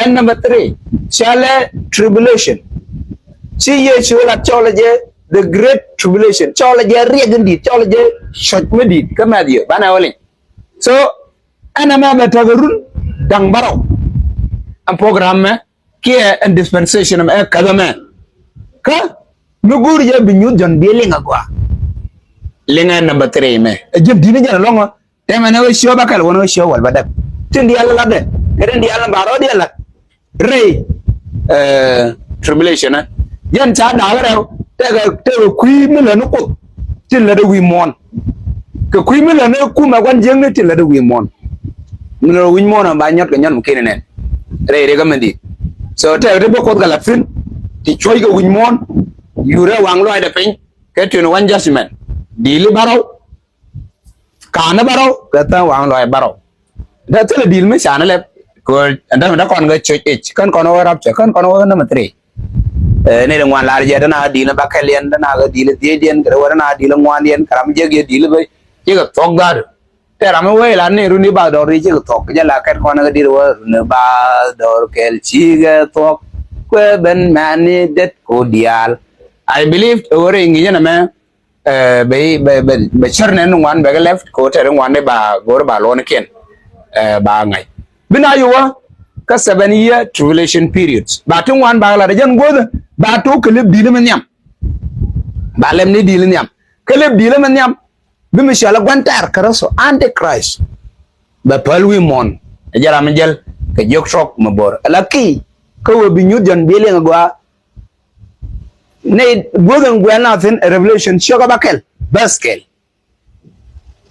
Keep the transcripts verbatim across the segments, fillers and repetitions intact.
Ɛn number three, cɔalɛ tribulation. Ci Yecu lat cɔlɛ jɛ the great tribulation. Cɔlɛ jɛ riɛk in di̱i̱t, cɔlɛ jɛ cɔc mi di̱i̱t. Kä Matthew, banɛ wä liŋ. So, ɛn ɛmɛ bɛ tekɛ run da̱ŋ bärɔw. Ɛn program mɛ, kiɛ ɛn dispensation mɛ, ɛ käth ɛmɛ. Kä mi go̱o̱ri jɛ bi nyuth Jɔ̱ɔ̱n bi liŋ agɔaa. Liŋɛ number three mɛ. Ɛ ji̱n di̱t ni jɛn ɛlɔ̱ŋ ɔ. Tɛmɛ ni ɣä ciöp bäkɛl wä ni ɣä ciöp wäl bädäk. Tin diaal latdɛ kɛ tin diaal ba rɔ diaal lat. Rɛy, eh, tribulation ɛ. Jɛn ca da̱a̱k rɛw tekɛ, tekɛ kui̱ mi lät ni Kuoth. Tin lätdɛ wi̱i̱ muɔ̱ɔ̱n. Kɛ kui̱ mi lät ni kumɛ gua̱n jiäkni tin lätdɛ wi̱i̱ muɔ̱ɔ̱n. Mi lät wi̱c muɔ̱ɔ̱n ɛ ba nyɔt kɛ nyɔt mi kin nɛn. Rɛy rɛy kä mɛn di̱i̱t. So tekɛ ti bi Kuoth kɛ lat thi̱n. Ti cuɔ̱c kɛ wi̱c muɔ̱ɔ̱n. Yurɛ waŋ lɔcdɛ piny. Kɛ twenty one judgment. Di̱i̱li bärɔw. Ka̱n ni bärɔw kɛ tha̱a̱ŋ waŋ lɔaac bärɔw. Dee thilɛ di̱i̱l mi canɛ lɛp. Kɛ ɣöö ɛn dämɛ dee kɔn kɛ church age, kän kɔn wä rapture, kän kɔn wä number three. Ɛ, ni di ŋuan lar jɛ, dee na di̱i̱l ni bäkɛliɛn, dee na kɛ di̱i̱l ni dhiecdiɛn, kɛ dee wä dee na di̱i̱l ni ŋuandiɛn, kɛ ram jek yɛ di̱i̱l ni bä, cikɛ thuɔ̱k dha̱a̱du. Tɛ ram mi wee la ni runi bath dɔɔr ri cikɛ thuɔ̱k, jɛ la kɛt kɔn kɛ di̱i̱l wä runi bath dɔɔr kɛl cikɛ thuɔ̱k. Kuɛ ben mɛni det ko diaal. I believe ɛ wä ri ŋi̱i̱cä nɛmɛ, eh, bɛ, bɛ, bɛ, bɛ cär nɛn ŋuan bɛ kɛ left, kɛ ɣöö tɛr ŋuan ni ba go̱o̱r ba luɔ̱nikiɛn, eh, ba ŋa̱c. Bi na yuwä kä seven year tribulation periods. Ba ti ŋuan ba kɛ lat ɛ jɛn guäthä, ba tok kɛ lep di̱i̱li mi nhiam. Ba lep ni di̱i̱li nhiam. Kä lep di̱i̱li mi nhiam, bi mi cɔal ɛ gua̱n tɛɛr Kritho, Antichrist. Bɛ päl wi̱i̱ muɔ̱ɔ̱n. Ɛ jɛ ram mi jäl kɛ jiök truck mi bo̱r. Ɛ la ki̱i̱, kä ɣöö bi nyuth Jɔ̱ɔ̱n bi liŋ agɔaa, Nɛy guäth in guɛl na thi̱n ɛ Revelation ciökä bäkɛl, bäth kɛl.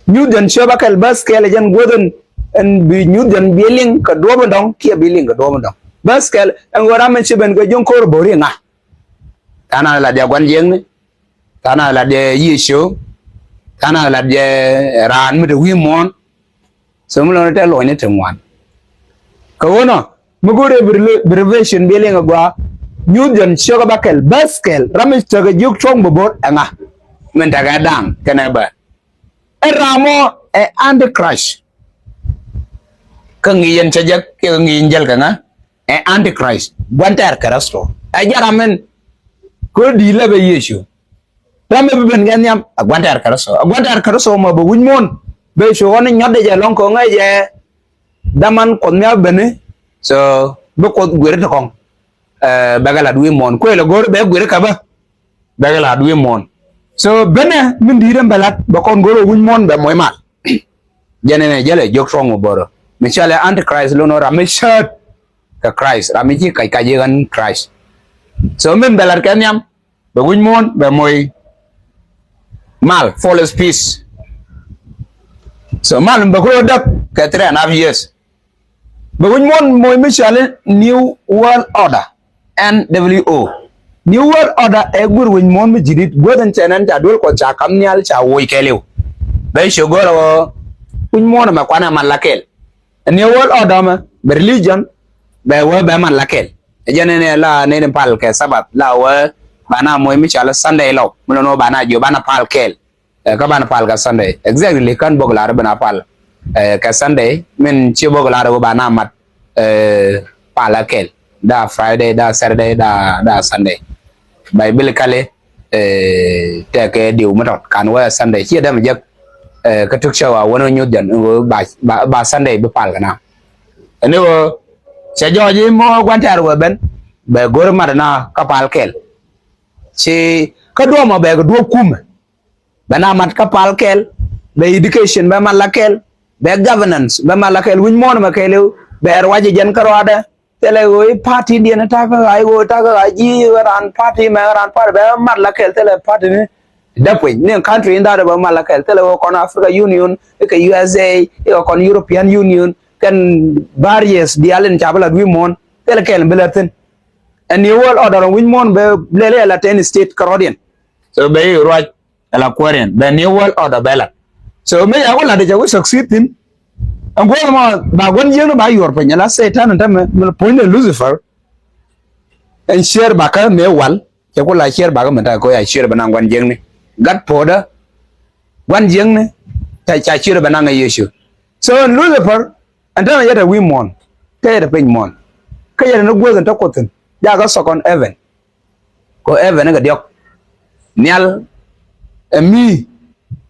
Nyuth Jɔ̱ɔ̱n ciökä bäkɛl, bäth kɛl, ɛ jɛn guäth in, in bi nyuth Jɔ̱ɔ̱n bi liŋ kɛ duɔ̱ɔ̱p in dɔ̱ŋ, kiɛ bi liŋ kɛ duɔ̱ɔ̱p in dɔ̱ŋ. Bäth kɛl, ɛn ɣöö ram in ci ben kɛ jiöŋ ko̱r bo̱ri ŋa? Tha̱a̱ŋ na lat jɛ gua̱n jiäkni. Tha̱a̱ŋ na lat jɛ Yecu. Tha̱a̱ŋ na lat jɛ raan mi te wi̱i̱ muɔ̱ɔ̱n. So mi lɔni tɛ luɔ̱nyni ti ŋuan. Kɛ ɣöö nɔ, mi go̱o̱rɛ bi rele-, bi Revelation bi liŋ agɔaa, nyuth Jɔ̱ɔ̱n ciökä bäkɛl, bäth kɛl, ram mi tekɛ jiök truck mi bo̱r ɛ ŋa? Min tekɛ da̱a̱ŋ kɛnɛ bä. Ɛ ram ɔ ɛ Antichrist. Kä ŋi̱i̱c ɛn cä jek, kiɛ ŋi̱i̱c ɛn jäl kɛ ŋa? Ɛ Antichrist. Gua̱n tɛɛr Kritho. Ɛ jɛ ram min. Kɛ ɣöö di̱i̱l lɛ bɛ Yecu. Ram mi bi ben kɛ nhiam, a gua̱n tɛɛr Kritho. A gua̱n tɛɛr Kritho mɔ bɛ wi̱c muɔ̱ɔ̱n. Bɛ cu ɣɔn nyɔt dee jɛ lɔ̱ŋ kɔŋ ɛ jɛ. Daman Kuɔth mi a beni. So, bi Kuɔth gueri ti kɔŋ. Eh, bɛ kɛ lat wi̱i̱ muɔ̱ɔ̱n. Kuël ɛ go̱r bɛ gueri kɛ bä. Bɛ kɛ lat wi̱i̱ muɔ̱ɔ̱n. So, benɛ min di̱i̱t ɛn bɛ lat, bɛ kɔn go̱r ɛ wi̱c muɔ̱ɔ̱n bɛ moc mal. Jɛn ɛn ɛ jälɛ jiök truck mi bo̱r. Mi cɔalɛ Antichrist lo̱n ɔ ram mi cäät kɛ Christ. Ram mi ci kac kac i̱ ɣän Christ. So, min bɛ lat kɛ nhiam, bɛ wi̱c muɔ̱ɔ̱n bɛ moc mal, false peace. So mal mi bɛ kulɛ däk kɛ three and half years. Bɛ wi̱c muɔ̱ɔ̱n moc mi cɔali New World Order, N W O. New World Order ɛ guir wi̱c muɔ̱ɔ̱n mi ji̱ di̱t, guäth in cɛ nɛn ca duel Kuɔth ca kam nhial ca woc kɛɛliw. Bɛ cio̱ go̱rɛ ɣöö wi̱c muɔ̱ɔ̱n ɛmɛ kuanɛ man la kɛɛl. New World Order mɛ bɛ religion bɛ wee bɛ man la kɛl. Ɛ jɛn ni la ni ni pal kɛ Sabbath la wee ba na moc mi cɔal Sunday lɔw mi lɔn wee ba na jiök ba na pal kɛl. Ɛ, kä ba na pal kɛ Sunday exactly kän bok lar bi na pal. Ɛ, kɛ Sunday min ci bok lar wee ba na mat, ɛ, pal a kɛl. Da Friday, da Saturday, da, da Sunday. Biblically, eh, tɛkɛ diw mi tɔt kan wee Sunday ciɛ dämɛ jek, eh, kä tuk cɛ wa wänä nyuth jɛn wee ba, ba, ba Sunday bi pal kɛ na. Ɛn wee cɛ jɔɔc i̱ mɔ gua̱n tɛɛr wee ben bɛ go̱r mat na kä pal kɛl. Ci kä duɔmɔ bɛ kɛ duɔp kumɛ. Bɛ na mat kä pal kɛl, bɛ education bɛ mat la kɛl, bɛ governance bɛ mat la kɛl, wi̱c muɔ̱ɔ̱n mɛ kɛl iw bɛ ruac jɛ jɛn kä ruaadɛ. Thilɛ ɣöö i̱ party diɛn ta̱kä ɣa̱c ɣöö ta̱kä ɣa̱c ji̱ ɣän raan party mɛ ɣän raan party bɛ mat la kɛl thilɛ party ni däp piny ni country in that bɛ mat la kɛl thilɛ ɣöö kɔn Africa Union i̱ kɛ U S A i̱ kɛ kɔn European Union kɛn barriers diaal in ca bi la dui̱ muɔ̱ɔ̱n thilɛ kɛl in bi la thi̱n. Ɛn ni world order wi̱c muɔ̱ɔ̱n bɛ lɛl i̱ ala ten state kärɔ̱diɛn. So bɛ i̱ ruac ala kuäriɛn bɛ ni world order bɛ lat. So mi ya wä lat i̱ ca wä succeed thi̱n. Ɛn guɔ̱ɔ̱r mɔ ba gua̱n jiäkni ba yuɔr piny ala Satan ɛn tämɛ mi puɔ̱nydɛ Lucifer. Ɛn ciɛɛr bakä mi wal cɛ ku la ciɛɛr bakä mi ta̱a̱ kɛ ya ciɛɛr bɛ naŋ gua̱n jiäkni. Gat puɔ̱ɔ̱dä gua̱n jiäkni ca, ca ciɛɛr bɛ naŋ ɛ Yecu. So ɛn Lucifer ɛn tämɛ yɛ te wi̱i̱ muɔ̱ɔ̱n te yɛ te piny muɔ̱ɔ̱n. Kä yɛn ni guäth in te Kuoth thi̱n jakä second heaven. Kɛ heaven kɛ diɔ̱k. Nhial ɛ mi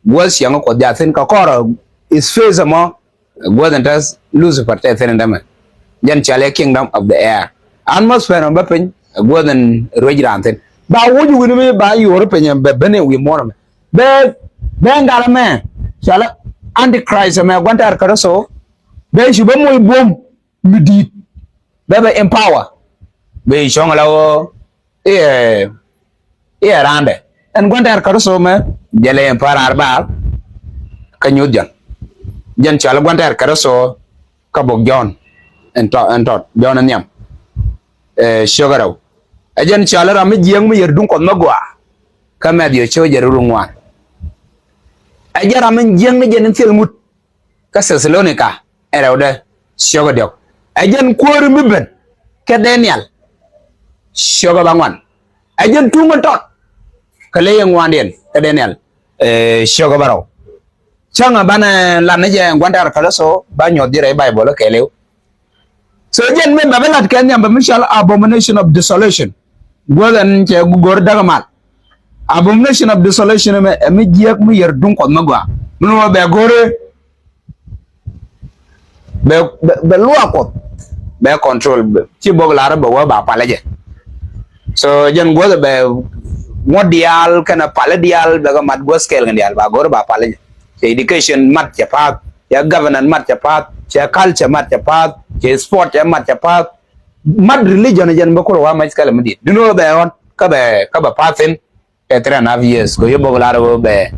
guäth ciɛŋ Kuɔth jaathin kɛ kɔrɛ is face ɛmɔ. Guäth in te Lucifer te thin in dämɛ. Jɛn cɔalɛ kingdom of the air. Atmosphere ɛmɔ bä piny ɛ guäth in ruec raan thin. Ba wuc wi̱ni mi ba yuɔr piny bɛ ben in wi̱i̱ muɔ̱ɔ̱n ɛmɛ. Bɛ bɛ ŋa̱l ɛmɛ cɔalɛ antichrist ɛmɛ gua̱n tɛɛr Kritho. Bɛ cu bä moc buɔ̱m mi di̱i̱t. Bɛ bɛ empower. Bɛ cɔŋ la wä iɛ iɛ raandɛ. Ɛn gua̱n tɛɛr Kritho mɛ jɛlɛ empower raar baal. Kä nyuth Jɔ̱ɔ̱n. Jɛn cɔalɛ gua̱n tɛɛr Kritho kä bok Jɔ̱ɔ̱n. Ɛn tɔt ɛn tɔt Jɔ̱ɔ̱n ɛn nhiam. Ɛ ciökä rɛw. Ɛ jɛn cɔalɛ ram mi jiäk mi yɛr duŋ Kuɔth mi gɔaa. Kä Mɛthiw ciökä jɛr run ŋuan. Ɛ jɛn ram mi jiäk ni jɛn in thil ŋut. Kä Thɛthalonika ɛ rɛwdɛ ciökä diɔ̱k. Ɛ jɛn kuäär mi ben kä Daniel ciökä bäŋuan. Ɛ jɛn tuŋ in tɔt kä ley in ŋuandiɛn kä Daniel ɛ ciökä bärɔw. Cäŋ ɛ banɛ lat ni jɛ gua̱n tɛɛr Kritho ba nyuɔth ji̱ rɛy Baibol kɛɛliw. So jɛn mi bɛ bi lat kɛ nhiam bɛ mi cɔal abomination of desolation. Guäth ɛn cɛ go̱r däk mal. Abomination of desolation ɛmɛ ɛ mi jiäk mi yɛr duŋ Kuɔth mi gɔaa. Mi ni wä bɛ go̱rɛ bɛ bɛ bɛ luaak Kuɔth bɛ control bɛ ci bok lar bɛ wä ba palä jɛ. So jɛn guäth bɛ ŋuɔ̱t diaal kɛnɛ palä diaal bɛ kɛ mat guäth kɛɛl kɛn diaal ba go̱rɛ ba palä jɛ. Cɛ education mat cɛ path, cɛ governance mat cɛ path, cɛ culture mat cɛ path, cɛ sport cɛ mat cɛ path. Mat religion jɛn bä kulɛ wa mac kɛlɛ mi di̱i̱t. Duno bɛ ɣɔn kä bɛ kä bɛ path thin kɛ three and half years kɛ yɛ bok lar bɛ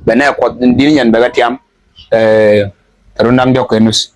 bɛ nɛ Kuɔth di̱t nyɛn bɛ kɛ tiam. Ɛ run da̱ŋ diɔ̱k kɛ nus.